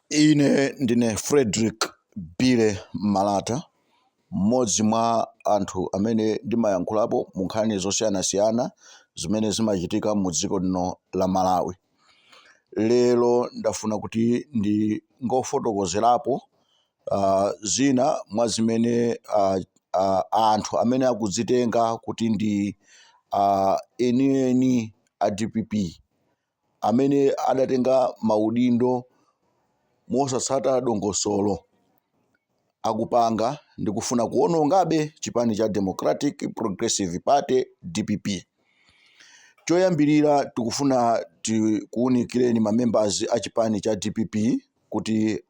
Ine ndine Frederick Billy Malata, mmodzi mwa anthu amene ndimayankhulapo mu nkhani zosiyanasiyana zimene zimachitika mu dziko lino la Malawi. Lero ndafuna kuti ndingofotokozerapo zina mwa zimene anthu amene akudzitenga kuti ndi enieni a DPP, amene adatenga maudindo mosatsata dongosolo, akupanga ndi kufuna kuwonongabe chipani cha Democratic Progressive Party, DPP. Choyambirira, tikufuna tikuwunikireni ma members a chipani cha DPP kuti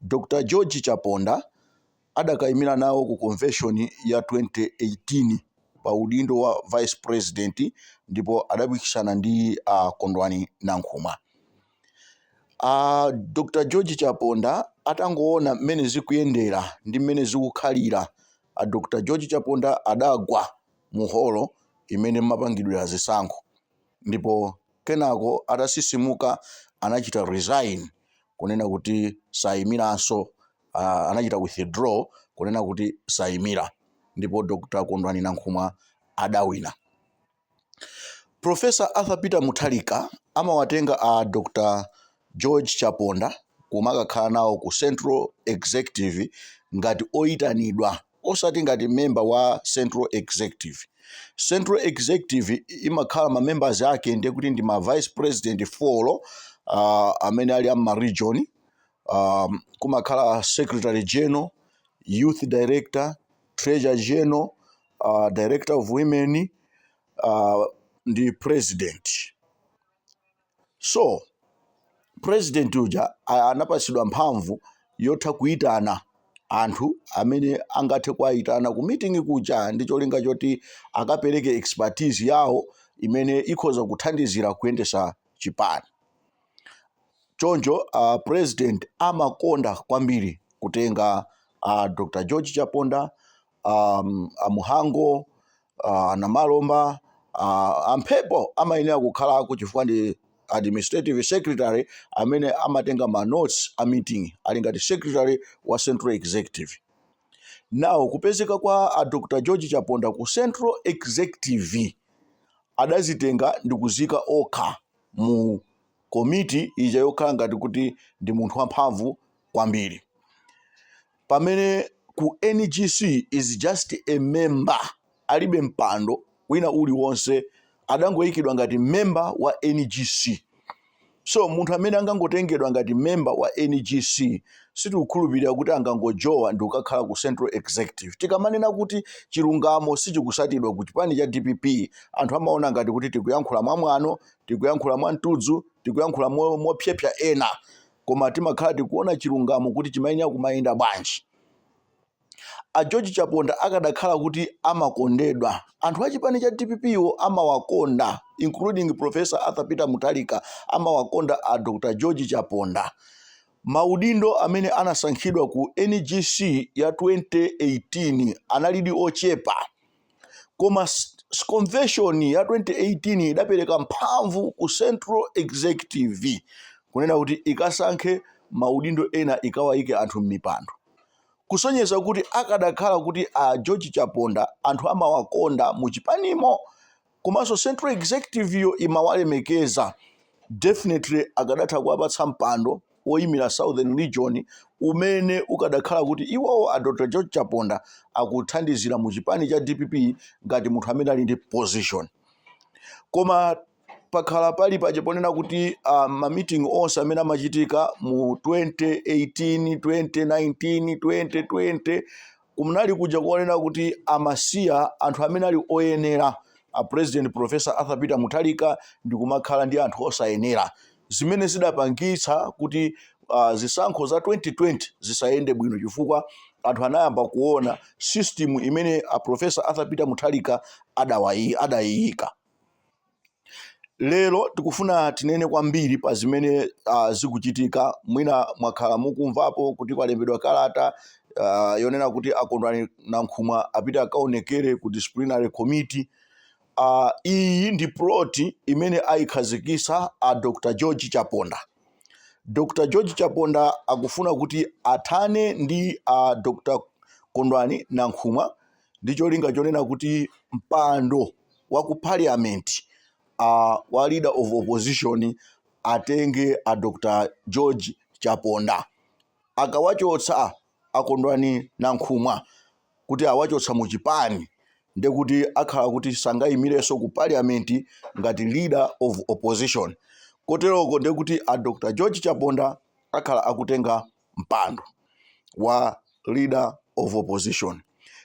Dr George Chaponda adakayimira nawo ku convention ya 2018 pa udindo wa vice president, ndipo adapikisana ndi Kondwani Nankhumwa. Dr George Chaponda atangoona mmene zikuyendera ndi mmene zikukhalira, a Dr George Chaponda adagwa mu holo imene mmapangidwira zisankho, ndipo kenako atasisimuka anachita resign kunena kuti sayimiranso. Anachita withdraw kunena kuti sayimira, ndipo Dr Kondwani Nankhumwa adawina. Professor Arthur Peter Mutharika amawatenga a Dr George Chaponda kumakakhala nawo ku Central Executive ngati oyitanidwa, osati ngati member wa Central Executive. Central Executive imakhala ma members ake ndiye kuti ndi ma vice president 4 amene ali amma region, kumakhala secretary general, youth director, treasurer general, director of women ndi president. So president uja anapatsidwa mphamvu yotha kuyitana anthu amene angathe kuwayitana ku meeting kuja ndi cholinga choti akapereke expertise yawo imene ikhoza kuthandizira kuyendesa chipani. Choncho president amakonda kwambiri kutenga Dr George Chaponda, amuhango, anamalomba, amphepo amayenera kukhalako chifukwa ndi administrative secretary amene amatenga ma notes a meeting, ali ngati secretary wa Central Executive. Now, kupezeka kwa a Dr George Chaponda ku Central Executive, adazitenga ndi kuzika okha mu komiti ija yokhala ngati kuti ndi munthu wamphamvu kwambiri, pamene ku NGC is just a member, alibe mpando wina uliwonse, adangoyikidwa ngati member wa NGC. So munthu amene angangotengedwa ngati member wa NGC, sitikukhulupirira kuti angangojowa ndi kukakhala ku Central Executive. Tikamanena kuti chilungamo sichikusatidwa ku chipani cha DPP, anthu amaona ngati kuti tikuyankhula mwamwano, tikuyankhula mwamtudzu, tikuyankhula mopyepya ena, koma timakhala tikuona chilungamo kuti chimayenera kumayenda bwanji. A George Chaponda akadakhala kuti amakondedwa, anthu a chipani cha DPP wo amawakonda, including Professor Arthur Peter Mutharika amawakonda a Dr George Chaponda, maudindo amene anasankhidwa ku NGC ya 2018 analidi ochepa, koma convention ya 2018 idapereka mphamvu ku Central Executive kunena kuti ikasankhe maudindo ena, ikawayike anthu m'mipando, kusonyeza kuti akadakhala kuti a George Chaponda anthu amawakonda mu chipanimo, komanso Central Executive yo imawalemekeza, definitely akadatha kuwapatsa mpando woyimira Southern Region, umene ukadakhala kuti iwowo a Dr George Chaponda akuthandizira mu chipani cha DPP ngati munthu amene ali ndi position. Koma pakhala pali paja ponena kuti ma meeting onse amene amachitika mu 2018, 2019, 2020, kunali kuja kuonena kuti amasiya anthu amene ali oyenera, a President Professor Arthur Peter Mutharika, ndi kumakhala ndi anthu osayenera, zimene zidapangitsa kuti zisankho za 2020 zisayende bwino, chifukwa anthu anayamba kuona system imene a Professor Arthur Peter Mutharika adayiyika. Lero tikufuna tinene kwambiri pa zimene zikuchitika. Mwina mwakhala mukumvapo kuti kwalembedwa kalata yonena kuti Akondwani Nankhumwa apite akaonekere ku disciplinary committee. Iyi ndi plot imene ayikhazikisa a Dr George Chaponda. Dr George Chaponda akufuna kuti athane ndi a Dr Kondwani Nankhumwa ndi cholinga chonena kuti mpando wa ku parliament wa leader of opposition atenge a Dr George Chaponda. Akawachotsa a Kondwani Nankhumwa kuti awachotsa mu chipani, ndekuti akhala kuti sangayimirenso ku parliament ngati leader of opposition. Koteroko ndekuti a Dr George Chaponda akhala akutenga mpando wa leader of opposition.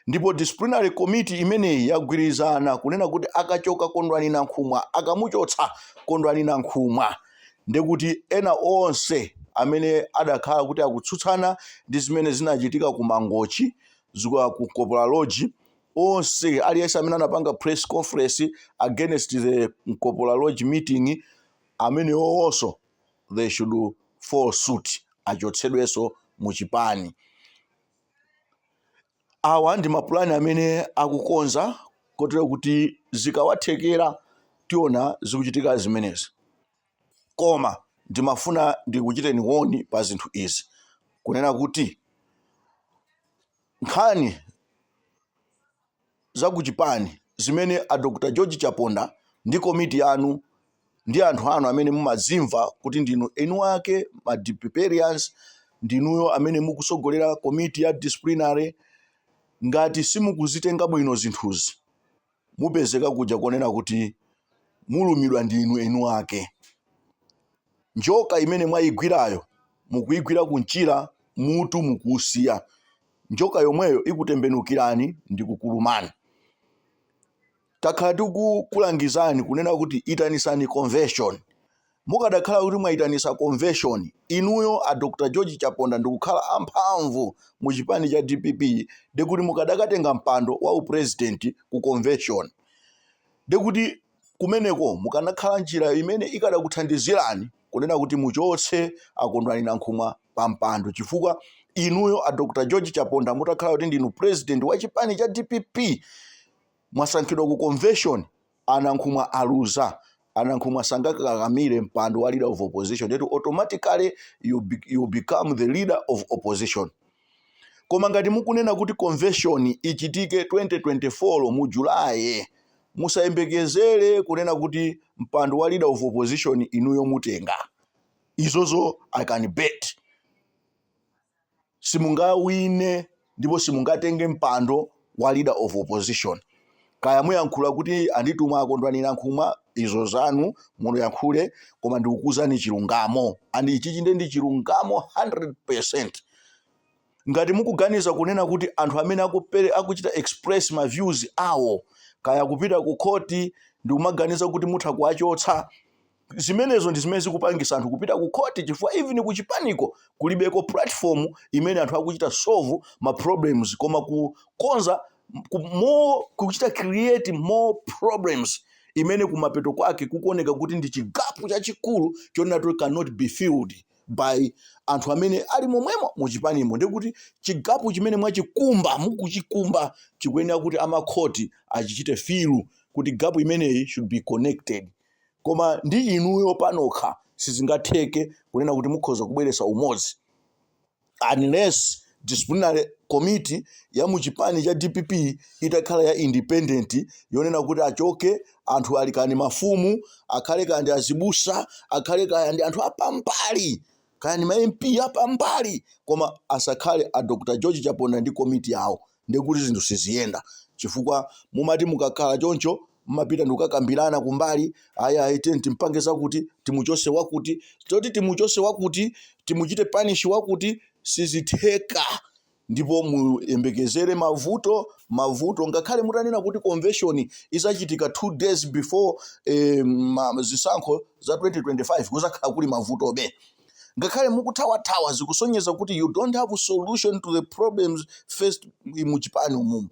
Ndipo disciplinary committee imeneyi yagwirizana kunena kuti akachoka Kondwani Nankhumwa, akamuchotsa Kondwani Nankhumwa, ndekuti ena onse amene adakhala kuti akutsutsana ndi zimene zinachitika ku Mangochi, ku Mkopola Lodge, onse aliyense amene anapanga press conference against the Mkopola Lodge meeting, amenewonso they should fall suit, achotsedwenso mu chipani. Awa ndi mapulani amene akukonza, kotero kuti zikawathekera tiona zikuchitika zimenezi. Koma ndimafuna ndikuchiteni warn pa zinthu izi, kunena kuti nkhani zakuchipani zimene a Dr George Chaponda ndi komiti yanu ndi anthu anu amene mumadzimva kuti ndinu enu ake ma DPParians, ndinuyo amene mukusogolera komiti ya disciplinary, ngati simukuzitenga bwino zinthuzi, mupezeka kuja konena kuti mulumidwa ndinu enu ake. Njoka imene mwayigwirayo, mukuyigwira kumchira, mutu mukuusiya. Njoka yomweyo ikutembenukirani ndi kukulumani. Takhala tikukulangizani kunena kuti itanisani convention. Mukadakhala kuti mwayitanisa convention inuyo a Dr George Chaponda ndikukhala amphamvu mu chipani cha DPP, ndikuti mukadakatenga mpando wa upresident ku convention, ndikuti kumeneko mukanakhala njira imene ikadakuthandizirani kunena kuti muchotse a Kondwani Nankhumwa pa mpando, chifukwa inuyo a Dr George Chaponda mutakhala kuti ndinu president wa chipani cha DPP, mwasankhidwa ku convention, a Nankhumwa aluza, a Nankhumwa sangakakamire mpando wa leader of opposition, ndeti automatically you become the leader of opposition. Koma ngati mukunena kuti convention ichitike 2024 mu Julayi, musayembekezere kunena kuti mpando wa leader of opposition inuyo mutenga. Izozo I can bet simungawine ndipo simungatenge mpando wa leader of opposition. Kaya muyankhula kuti andituma a Kondwani Nankhumwa, izo zanu, muyankhule, koma ndikukuuzani chilungamo, and ichi chinde ndi chilungamo 100%. Ngati mukuganiza kunena kuti anthu amene akuchita express ma views awo, kaya kupita ku khoti, ndikumaganiza kuti mutha kuwachotsa, zimenezo ndi zimene zikupangisa anthu kupita ku khoti, chifukwa even kuchipaniko kulibeko platform imene anthu akuchita solve ma problems, koma kukonza kuchita create more problems imene kumapeto kwake kukuoneka kuti ndi chigap chachikulu chonena kuti cannot be filled by anthu amene ali momwemo muchipanimo. Ndikuti chigap chimene mwachikumba, mukuchikumba, chikuyenera kuti amakhoti achichite fill, kuti gap imeneyi should be connected. Koma ndi inuyo panokha sizingatheke kunena kuti mukhoza kubweretsa umodzi, unless disciplinary committee ya muchipani cha DPP itakhala ya independent, yonena kuti achoke anthu ali kani mafumu, akhale kandi azibusa, akhale kaya ndi anthu apambali, kaya ndi ma MP apambali, koma asakhale a Dr George Chaponda ndi komiti yawo. Ndikuti zinthu siziyenda, chifukwa mumati mukakhala choncho mumapita ndikukakambirana kumbali, "Ayi, ayi, tiye timpange zakuti, timuchose wakuti, toti timuchose wakuti, timuchite punish wakuti." Sizitheka, ndipo muyembekezere mavuto, mavuto. Ngakhale mutanena kuti convention izachitika 2 days before zisankho za 2025, kuzakhala kuli mavutobe. Ngakhale mukuthawathawa, zikusonyeza kuti you don't have a solution to the problems faced muchipani umumu.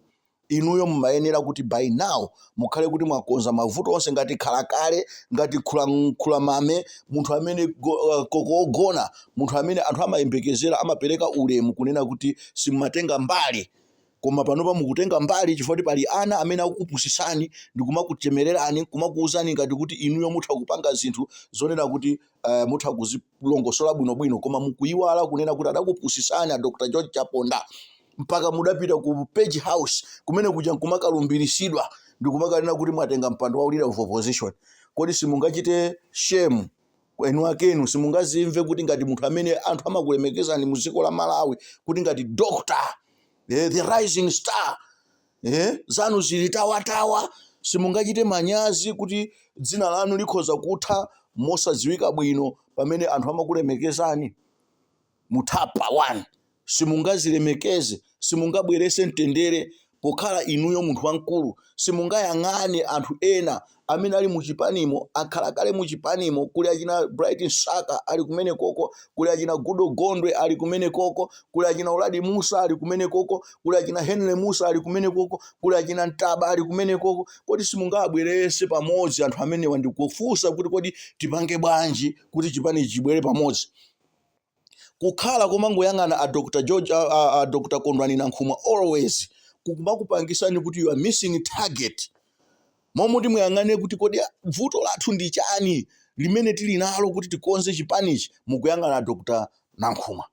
Inuyo mumayenera kuti by now mukhale kuti mwakonza mavuto onse, ngati khalakale, ngati khulamame, munthu amene koko ogona, munthu amene anthu amayembekezera, amapereka ulemu, kunena kuti simumatenga mbali. Koma panopa mukutenga mbali chifukwa kuti pali ana amene akukupusisani ndi kumakuchemererani, kumakuwuzani ngati kuti inuyo mutha kupanga zinthu zonena kuti mutha kuzilongosola bwinobwino, koma mukuyiwala kunena kuti adakupusisani a Dr. George Chaponda mpaka mudapita ku Page House kumene kuja nkumakalumbiritsidwa ndikumakanena kuti mwatenga mpando wa leader of opposition. Kodi simungachite shame enu akenu? Simungazimve kuti ngati munthu amene anthu amakulemekezani mu dziko la Malawi kuti ngati doctor, the rising star, zanu zili tawatawa, simungachite manyazi kuti dzina lanu likhoza kutha mosadziwika bwino pamene anthu amakulemekezani? Muthapa 1 simungazilemekeze, simungabwerese mtendere pokhala inuyo munthu wamkulu. Simungayang'ane anthu ena amene ali muchipanimo, akhala kale muchipanimo. Kuli achina Bright Msaka ali kumene koko, kuli achina Goodall Gondwe ali kumene koko, kuli achina Uladi Musa ali kumene koko, kuli achina Henry Musa ali kumene koko, kuli achina Ntaba ali kumene koko. Kodi simungabwerese pamodzi anthu amenewa ndikufunsa kuti kodi tipange bwanji kuti chipani chibwere pamodzi? Kukhala komangoyang'ana a Dr. George, a Dr. Kondwani Nankhumwa always kukumakupangisani kuti you are missing target. Momwe muyang'ane kuti kodi vuto lathu ndi chani limene tili nalo kuti tikonze chipanichi, mukuyang'ana Dr. Nankhumwa.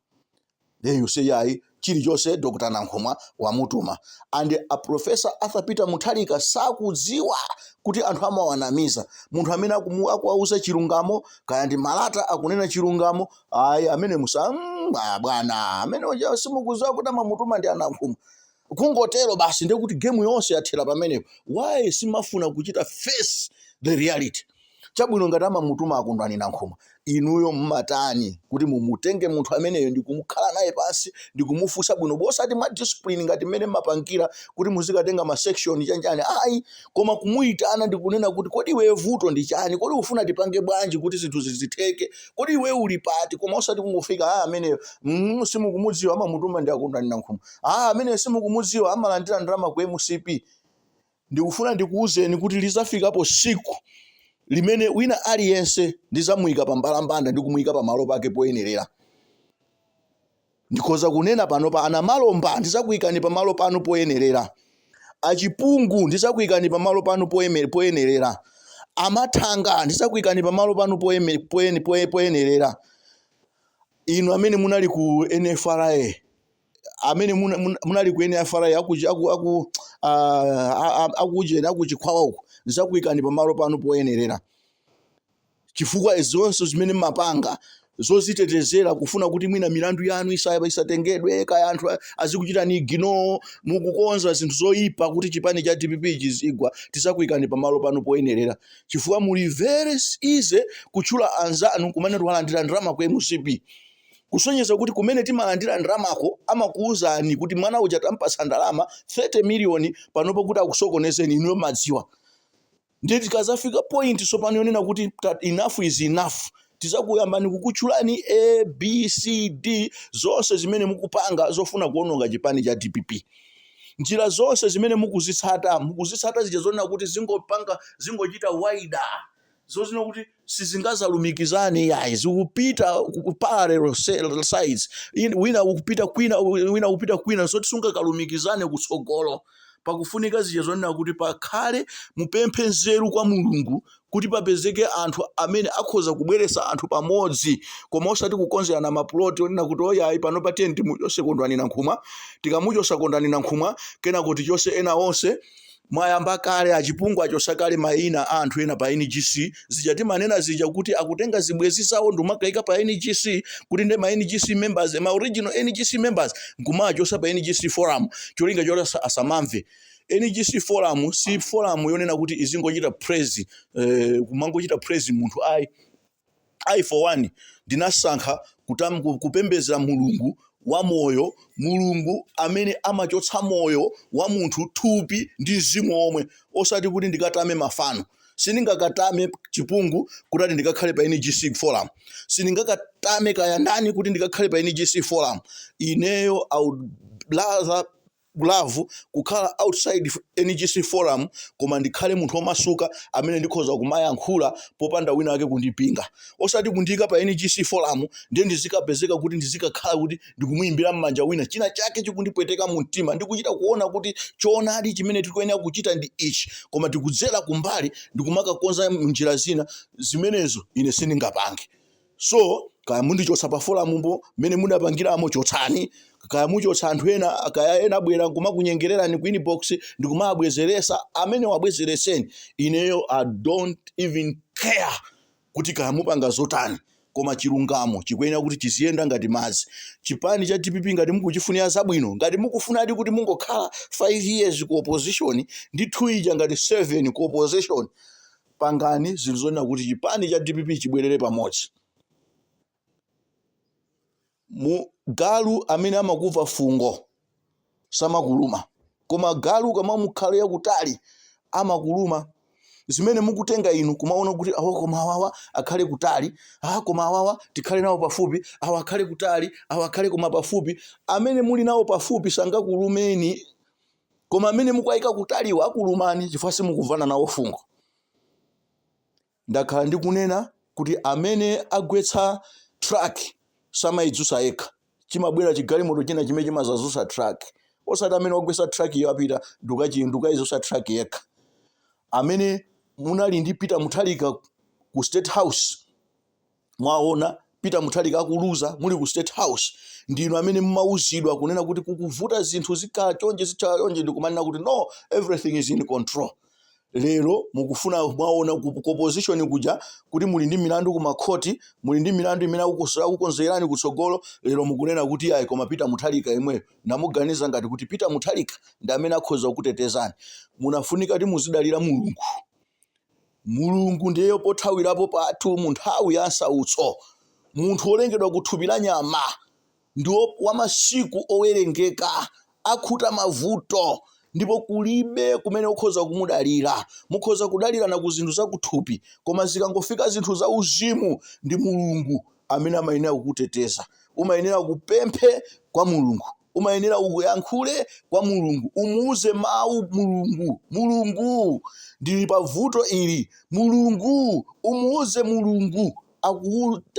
Then you say, yayi, chilichonse Dr. Nankhumwa wamutuma. And a Professor Arthur Peter Mutharika sakudziwa kuti anthu amawanamiza. Munthu amene akuwauza chilungamo, kaya ndi Malata akunena chilungamo, ayi, amene musa bwana amene uja simukudziwa kuti amamutuma ndi aNankhumwa. Kungotero basi, ndiye kuti game yonse yathera pamenepo. Why simafuna kuchita face the reality? Chabwino, ngati amamutuma aKondwani Nankhumwa, inuyo mmatani kuti mumutenge munthu ameneyo ndi kumukhala naye pansi ndi kumufunsa bwino, osati mwa discipline ngati mmene mmapangira kuti muzikatenga ma section chanjani, ayi, koma kumuyitana ndi kunena kuti kodi iweyo vuto ndi chani? Kodi ufuna tipange bwanji kuti zinthu zizitheke? Kodi iwe uli pati? Koma osati kungofika, ah, ameneyo simukumudziwa, amamutuma ndi aKondwani Nankhumwa, ah, ameneyo simukumudziwa, amalandira ndalama ku MCP. Ndikufuna ndikuwuzeni kuti lizafikapo siku limene wina aliyense ndizamuyika pa mbalambanda ndi kumuyika pamalo pake poyenerera. Ndikhoza kunena panopa, ana Malomba, ndizakuyikani pamalo panu poyenerera. Achipungu, ndizakuyikani pamalo panu poyenerera. Amathanga, ndizakuyikani pamalo panu poyenerera. Inu amene munali ku NFRA, amene munali ku NFRA aku akuchikhwawa uku, ndizakuyikani pamalo panu poyenerera, chifukwa zonse zimene mmapanga zozitetezera kufuna kuti mwina milandu yanu isatengedwe, kaya anthu azikuchitani ignore, mukukonza zinthu zoyipa kuti chipani cha DPP chizigwa. Tizakuyikani pamalo panu poyenerera, chifukwa muli very easy kutchula anzanu kumene tiwalandira ndalama ku MCP, kusonyeza kuti kumene timalandira ndalamako amakuwuzani kuti mwana uja tampasa ndalama 30 miliyoni panopo kuti akusokonezeni. Inuyo madziwa. Ndiye tikazafika point sopano yonena kuti enough is enough, tizakuyambani kukutchulani A, B, C, D, zonse zimene mukupanga zofuna kuononga chipani cha DPP, njira zonse zimene mukuzitsata zija zonena kuti zingopanga, zingochita wider, zozina kuti sizingazalumikizane, yayi, zikupita ku parallel sides. Wina ukupita kwina, wina ukupita kwina, zoti sungakalumikizane kutsogolo. Pakufunika zija zonena kuti pakhale mupemphe nzeru kwa Mulungu kuti papezeke anthu amene akhoza kubweretsa anthu pamodzi, koma osati kukonzerana mapuloti onena kuti oyayi, pano pa tiyeni timuchose Kondwani Nankhumwa, tikamuchosa Kondwani Nankhumwa, kenako tichose ena onse. Mwayamba kale, achipungu achosa kale mayina a anthu ena pa NGC. Zija timanena zija kuti akutenga zibwezi zawo ndikumakayika pa NGC, kuti nde ma NGC members, ma original NGC members nkumachosa pa NGC forum, cholinga choti asamamve. NGC forum si forum yonena kuti izingochita praise, kumangochita praise munthu, ayi. I for one ndinasankha kupembedza Mulungu wa moyo, Mulungu amene amachotsa moyo wa munthu, thupi ndi mzimu omwe, osati kuti ndikatame mafano. Sindingakatame chipungu kuti ati ndikakhale pa NGC forum, sindingakatame kaya ndani kuti ndikakhale pa NGC forum. Ineyo I would rather love kukhala outside NGC forum, koma ndikhale munthu womasuka amene ndikhoza kumayankhula popanda wina wake kundipinga, osati kundiyika pa NGC forum ndiye ndizikapezeka kuti ndizikakhala kuti ndikumuyimbira m'manja wina. China chake chikundipweteka mu mtima, ndikuchita kuona kuti choonadi chimene tikuyenera kuchita ndi ichi, koma tikudzera kumbali ndikumakakonza njira zina. Zimenezo ine sindingapange. So kaya mundichotsa pa forumpo mmene mudapangiramo, chotsani. Kaya muchotsa anthu ena, kaya ena abwera nkumakunyengererani ku inbox ndikumabwezeresa, amene wabwezereseni, ineyo I don't even care kuti kaya mupanga zotani, koma chilungamo chikuyenera kuti chiziyenda ngati madzi. Chipani cha DPP, ngati mukuchifunira zabwino, ngati mukufunadi kuti mungokhala 5 years ku opposition ndi 2 ija ngati 7 ku opposition, pangani zinthu zonena kuti chipani cha DPP chibwerere pamodzi. Mu galu amene amakuva fungo samakuluma, koma galu kamamukhalira kutali amakuluma. Zimene mukutenga inu kumaona kuti awa, koma awawa akhale kutali, ah, koma awawa tikhale nawo pafupi, awa akhale kutali, awa akhale koma pafupi. Amene muli nawo pafupi sangakulumeni, koma amene mukuyika kutaliwo akulumani chifukwa simukuvana nawo fungo. Ndakhala ndikunena kuti amene agwetsa truck samayidzutsa yekha, chimabwera chigalimoto china chimene chimazadzutsa truck, osati amene wagwetsa truck iyo apita ndikayizutsa truck yekha. Amene munali ndi Peter Mutharika ku State House, mwaona Peter Mutharika akuluza muli ku State House, ndinu amene mumauzidwa kunena kuti kukuvuta, zinthu zikhala chonje, zikhala chonje, ndikumanena kuti no, everything is in control. Lero mukufuna, mwaona ku opposition kuja kuti muli ndi milandu ku makhoti, muli ndi milandu imene akukonzerani kutsogolo. Lero mukunena kuti ayi, koma Peter Mutharika yemweyo. Namuganiza ngati kuti Peter Mutharika ndi amene akhoza kukutetezani. Munafunika kuti muzidalira Mulungu. Mulungu ndiye pothawirapo pathu mu nthawi ya nsautso. Munthu wolengedwa ku thupi la nyama ndi wa masiku owerengeka, akhuta mavuto, ndipo kulibe kumene ukhoza kumudalira. Mukhoza kudalirana ku zinthu zakuthupi, koma zikangofika zinthu za uzimu, ndi Mulungu amene amayenera kukuteteza. Umayenera kupemphe kwa Mulungu, umayenera uyankhule kwa Mulungu, umuuze mawu Mulungu: "Mulungu, ndili pa vuto ili." Mulungu, umuuze Mulungu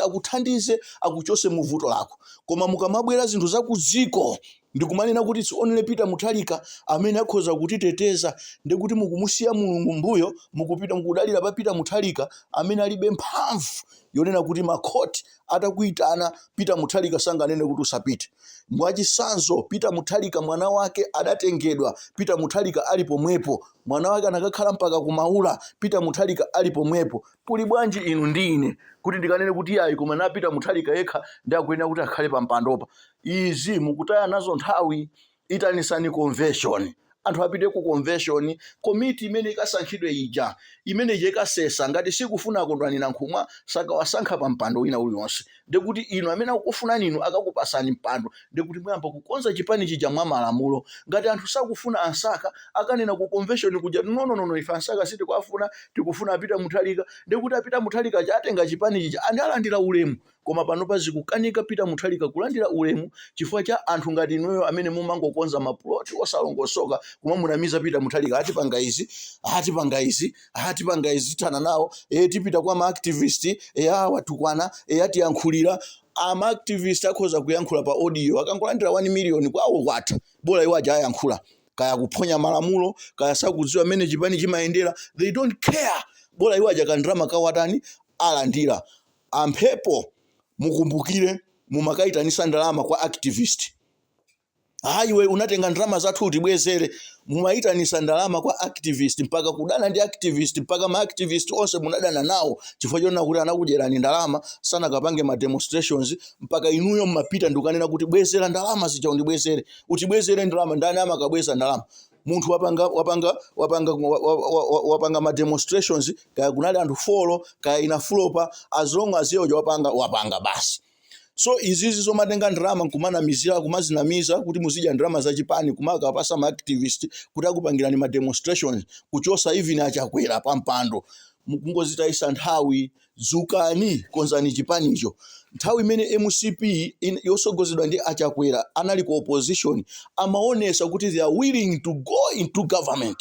akuthandize, akuchose mu vuto lako. Koma mukamabwera zinthu za kudziko ndikumanena kuti it's only Peter Mutharika amene akhoza kutiteteza, ndikuti mukumusiya Mulungu mbuyo, mukupita mukudalira pa Peter Mutharika amene alibe mphamvu yonena kuti makhoti atakuyitana, Peter Mutharika sanganene kuti usapite. Mwachisanzo, Peter Mutharika mwana wake adatengedwa Peter Mutharika ali pomwepo. Mwana wake anakakhala mpaka kumaula Peter Mutharika ali pomwepo. Kuli bwanji inu ndi ine kuti ndikanene kuti ayi, koma na Peter Mutharika yekha ndi akuyenera kuti akhale pa mpandopa? Izi mukutaya nazo nthawi. Itanisani convention, anthu apite ku convention. Komiti imene ikasankhidwe ija, imene ija ikasesa. Ngati sikufuna Kondwani Nankhumwa, sakawasankha pa mpando wina uliwonse. Ndikuti inu amene akukufunani inu akakupasani mpando, ndikuti muyamba kukonza chipani chija mwa malamulo. Ngati anthu sakufuna Ansaka, akanena ku convention kuja: "No, no, no, no, ife Ansaka sitikuafuna, tikufuna a Peter Mutharika." Ndikuti a Peter Mutharika chatenga chipani chija andi alandira ulemu. Koma panopa zikukanika Peter Mutharika kulandira ulemu chifukwa cha anthu ngati inuyo amene mumangokonza mapuloti osalongosoka kumamunamiza Peter Mutharika: "Atipanga izi, atipanga izi, atipanga izi, tithana nawo, e, tipita kwa maactivist, e, awatukwana, e, atiyankhulira." Ama activist akhoza kuyankhula pa audio akangolandira 1 million, kwawo kwatha. Bola iwo aja ayankhula, kaya kuphonya malamulo, kaya sakudziwa mmene chipani chimayendera, they don't care. Bola iwo aja kandrama kawatani alandira. Amphepo, mukumbukire mumakayitanisa ndalama kwa activist: "Ayiwe, unatenga ndalama zathu, utibwezere." Mumayitanisa ndalama kwa activist mpaka kudana ndi activist, mpaka ma activist onse munadana nawo chifukwa chonena kuti anakudyerani ndalama, sanakapange ma demonstrations, mpaka inuyo mmapita ndikukanena kuti bwezera ndalama zija, undibwezere, utibwezere ndalama. Ndani amakabweza ndalama? Munthu wapanga ma demonstrations, kaya kunali anthu 4, kaya ina fulopa, as long as iye wapanga, wapanga basi. So izizi zomatenga ndalama nkumanamizira, kumazinamiza kuti muzidya ndalama zachipani, kumakapasa ma activist kuti akupangirani ma demonstrations kuchosa even Achakwera pa mpando. Mukungozitayisa nthawi. Dzukani, konzani chipanicho. Nthawi imene MCP yosogozedwa ndi Achakwera anali ku opposition, amaonesa kuti they are willing to go into government.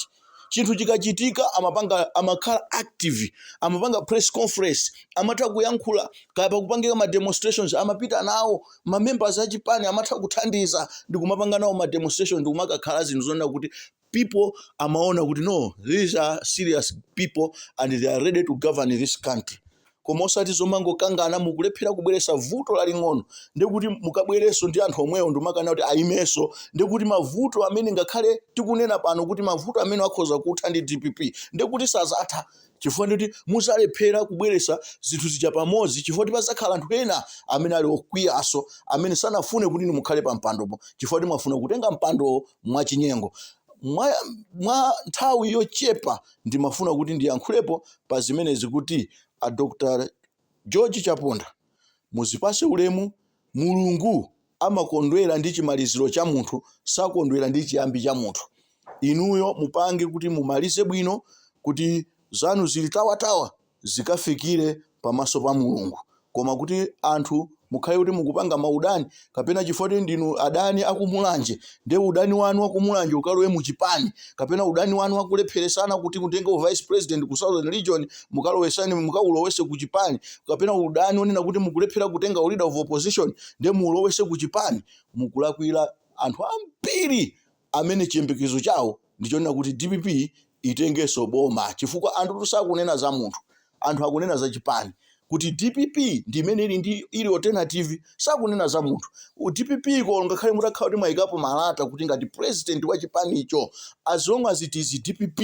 Chinthu chikachitika amapanga, amakhala active, amapanga press conference, amatha kuyankhula. Kaya pakupangika ma demonstrations, amapita nawo. Ma members achipani amatha kuthandiza ndi kumapanga nawo ma demonstrations ndi kumakakhala zinthu zonena kuti people amaona kuti, no, these are serious people and they are ready to govern this country. Koma osati zomangokangana, mukulephera kubweresa vuto laling'ono, ndikuti mukabwereso ndi anthu omwewo ndimakana kuti ayimenso, ndikuti mavuto amene ngakhale tikunena pano kuti mavuto amene akhoza kutha ndi DPP, ndikuti sazatha, chifukwa ndikuti muzalephera kubweresa zinthu zija pamodzi, chifukwa kuti pazakhala anthu ena amene ali okwiyaso, amene sanafune kuti inu mukhale pa mpandopo, chifukwa kuti mwafuna kutenga mpandowo mwachinyengo. Mwa nthawi yochepa ndimafuna kuti ndiyankhulepo pa zimenezi, kuti a Dr George Chaponda muzipase ulemu. Mulungu amakondwera ndi chimaliziro cha munthu, sakondwera ndi chiyambi cha munthu. Inuyo mupange kuti mumalize bwino, kuti zanu zili tawatawa zikafikire pamaso pa Mulungu. Koma kuti anthu mukhale kuti mukupanga maudani, kapena chifukwa kuti ndinu adani akumulanje, ndiye udani wanu wakumulanje ukalowe muchipani, kapena udani wanu wakulepheresana kuti kutenga vice president ku Southern Region mukalowesani, mukaulowese ku chipani, kapena udani onena kuti mukulephera kutenga leader of opposition ndiye muulowese ku chipani, mukulakwira anthu ambiri amene chiyembekezo chawo ndichonena kuti DPP itengenso boma, chifukwa anthu sakunena za munthu, anthu akunena za chipani, kuti DPP ndi imene ili ndi ili alternative. Sakunena za munthu. DPP ko ngakhale mutakhala kuti mwayikapo Malata kuti ngati president wa chipanicho, as long as it is DPP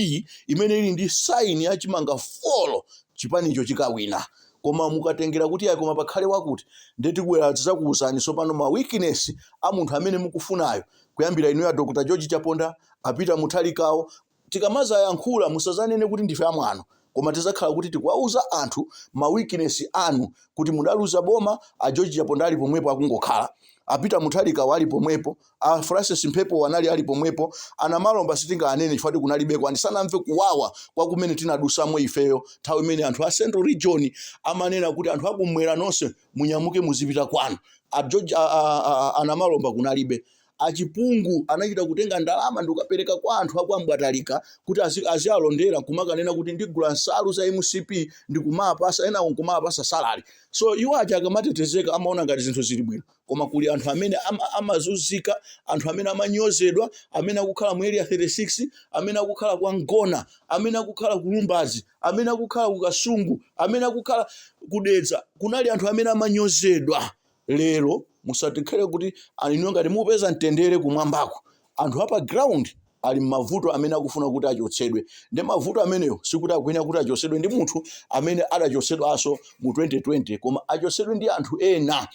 imene ili ndi sign ya chimanga folo, chipanicho chikawina. Koma mukatengera kuti ayi, koma pakhale wakuti, ndetibwera tidzakuwuzani tsopano ma weakness a munthu amene mukufunayo, kuyambira inu ya Dr George Chaponda, a Peter Mutharikawo. Tikamazayankhula musazanene kuti ndife amwano, koma tizakhala kuti tikuwauza anthu ma weakness anu, kuti mudaluza boma, a George Chaponda ali pomwepo akungokhala, a Peter Mutharika ali pomwepo, a Francis Mphepo anali ali pomwepo, ana Malomba sitinganene chifukwa kunalibeko and sanamve kuwawa kwa kumene tinadusamo ifeyo, nthawi imene anthu a Central Region amanena kuti anthu akumwera nonse munyamuke muzipita kwanu. A George ana Malomba kunalibe. Achipungu anachita kutenga ndalama ndikukapereka kwa anthu akwambwatalika kuti azialondera, kumakanena kuti ndigula nsalu za MCP ndikumapasa enawo, nkumapasa salary. So iwo aja akamatetezeka amaona ngati zinthu zili bwino, koma kuli anthu amene amazunzika, anthu amene amanyozedwa, amene akukhala mu Area 36, amene akukhala kwa Ngona, amene akukhala ku Lumbazi, amene akukhala ku Kasungu, amene akukhala kudedza. Kunali anthu amene amanyozedwa. Lero musatikhale kuti inu ngati mupeza mtendere kumwambako, anthu apa ground ali m'mavuto amene akufuna kuti achotsedwe. Ndi mavuto amenewo sikuti akuyenera kuti achotsedwe ndi munthu amene adachotsedwanso mu 2020, koma achotsedwe ndi anthu ena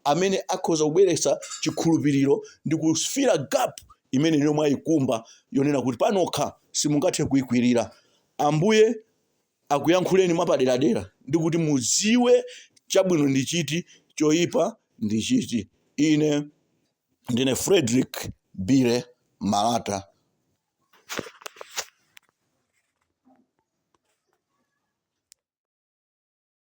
amene akhoza kubweretsa chikhulupiriro ndi kufira gap imene ino mwayikumba, yonena kuti panokha simungathe kuyikwirira. Ambuye akuyankhuleni mwapaderadera ndi kuti mudziwe chabwino ndi chiti, choyipa ndi chiti. Ine ndine Frederick Bire Malata.